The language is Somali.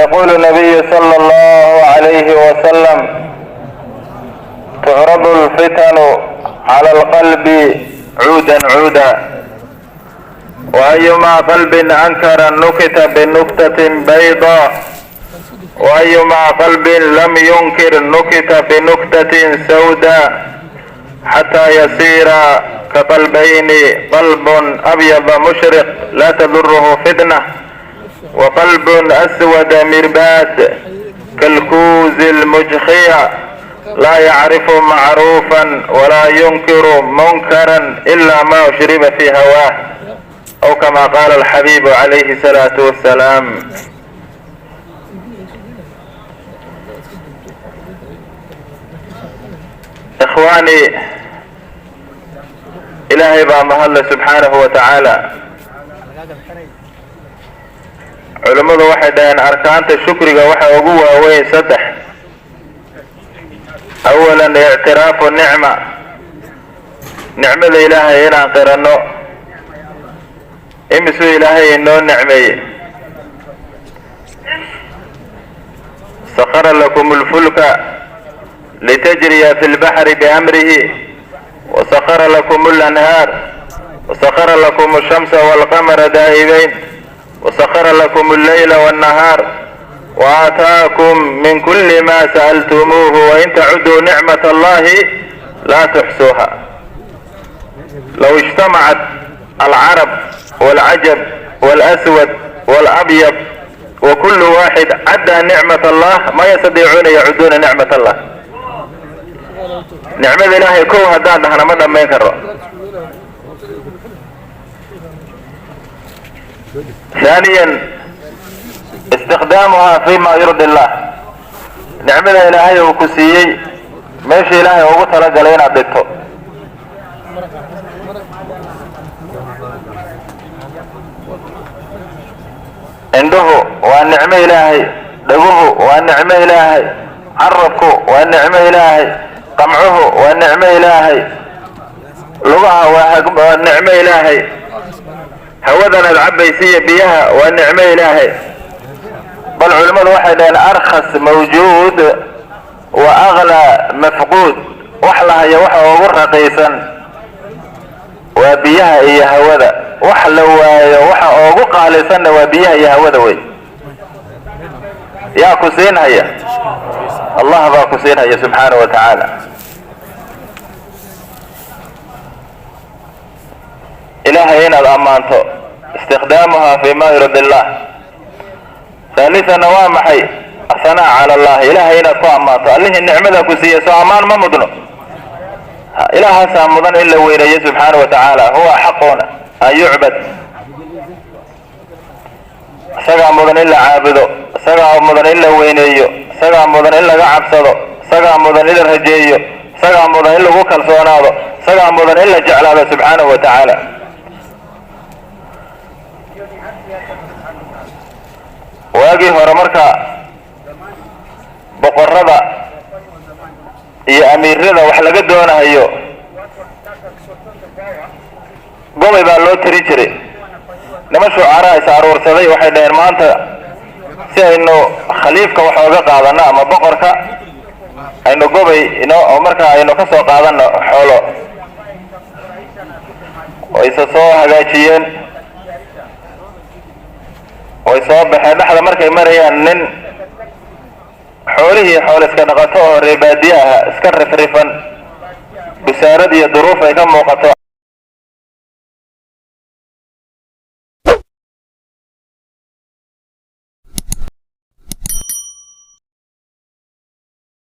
يقول النبي صلى الله عليه وسلم: تعرض الفتن على القلب عودا عودا، وأيما قلب أنكر نكت بنكتة بيضاء، وأيما قلب لم ينكر نكت بنكتة سوداء، حتى يصير كقلبين: قلب أبيض مشرق لا تضره فتنة، وقلب أسود مرباد كالكوز المجخية لا يعرف معروفا ولا ينكر منكرا إلا ما أشرب في هواه، أو كما قال الحبيب عليه الصلاة والسلام. إخواني، Ilaahay baa mahadle subxaanahu wa tacaala. Culimmadu waxay dhaheen arkaanta shukriga waxa ugu waaweyn saddex: awalan ictiraafu nicma, nicmada Ilaahay inaan qiranno. Imisuu Ilaahay inoo nicmeeye? Sakhara lakum lfulka litajriya fi lbaxri biamrihi, wasakara lakum alanhaar, wasakara lakum alshamsa walqamara daa'ibayn, wasakara lakum alleyla wannahaar, waaataakum min kuli ma sa'altumuuhu, wain tacuduu nicmat allahi laa tuxsuuha. Low ijtamacat alcarab walcajab walaswad walabyad wakulu waaxid caddaa nicmat allah, ma yastadiicuuna yacuduuna nicmat allah. Nicmada Ilaahay kow haddaan dhahna ma dhammayn karo. Haaniyan istikdaamuhaa fi ma yurdi illah, nicmada Ilaahay uu ku siiyey meesha Ilaahay ugu talagalay inaad dhigto. Indhuhu waa nicmo Ilaahay, dhaguhu waa nicmo Ilaahay, carabku waa nicmo Ilaahay, qamcuhu waa nicmo Ilaahay, lugaha waa nicmo Ilaahay, hawadan aad cabaysiiyo biyaha waa nicmo Ilaahay. Bal culimmadu waxay dhaheen arkhas mawjuud wa aklaa mafquud, wax la hayo waxa ugu raqiisan waa biyaha iyo hawada, wax la waayo waxa ugu qaalisanna waa biyaha iyo hawada. Wey yaa ku siinhaya? Allah baa ku siinhaya subxaanahu wa tacaala. Ilaahay inaad ammaanto, istikdaamuhaa fi ma yurdi illah. Haalisana waa maxay? Ahanaa cala allah, Ilaahay inaad ku ammaanto. Allihii nicmada ku siiya soo ammaan ma mudno? Ilaahaasaa mudan in la weyneeyo subxaanahu wa tacaala. Huwa xaqun an yucbad, isagaa mudan in la caabudo, isagaa mudan in la weyneeyo, isagaa mudan in laga cabsado, isagaa mudan in la rajeeyo, isagaa mudan in lagu kalsoonaado, isagaa mudan in la jeclaado subxaanahu wa tacaala. Waagii hore marka boqorada iyo amiirada wax laga doonahayo gobay baa loo tiri jiray. Niman shucaraa is aruursaday waxay dhaheen maanta si aynu khaliifka wax ooga qaadano ama boqorka aynu gobay ino oo markaa aynu ka soo qaadano xoolo. Way isa soo hagaajiyeen, way soo baxeen. Dhexda markay marayaan nin xoolihii xool iska dhaqato oo reebaadiye ah, iska rifrifan, busaarad iyo duruuf ay ka muuqato.